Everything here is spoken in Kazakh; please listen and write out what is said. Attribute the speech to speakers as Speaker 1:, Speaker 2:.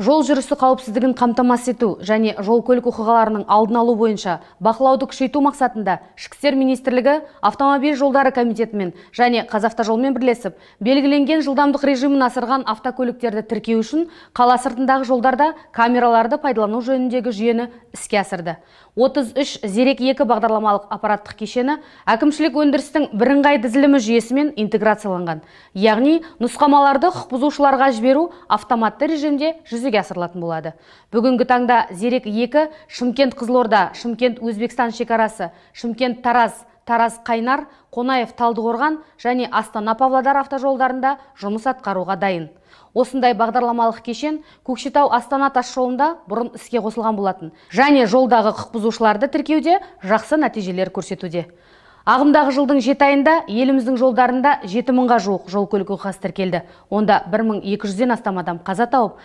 Speaker 1: Жол жүрісі қауіпсіздігін қамтамасыз ету және жол көлік оқиғаларының алдын алу бойынша бақылауды күшейту мақсатында Ішкі істер министрлігі Автомобиль жолдары комитетімен және Қазавтожолмен бірлесіп, белгіленген жылдамдық режимін асырған автокөліктерді тіркеу үшін қала сыртындағы жолдарда камераларды пайдалану жөніндегі жүйені іске асырды. 33 Зерек 2 бағдарламалық аппараттық кешені әкімшілік өндірістің бірыңғай тізілімі жүйесімен интеграцияланған. Яғни нұсқамаларды құқық бұзушыларға жіберу автоматты режимде жүзеге асырылатын болады. Бүгінгі таңда Зерек 2 Шымкент Қызылорда, Шымкент Өзбекстан шекарасы, Шымкент Тараз, Тараз Қайнар, Қонаев Талдықорған және Астана Павлодар автожолдарында жұмыс атқаруға дайын. Осындай бағдарламалық кешен Көкшетау Астана тас жолында бұрын іске қосылған болатын және жолдағы құқық бұзушыларды тіркеуде жақсы нәтижелер көрсетуде. Ағымдағы жылдың 7 айында еліміздің жолдарында 7 мыңға жуық жол көлік оқиғасы тіркелді. Онда 1200-ден астам адам қаза тауып,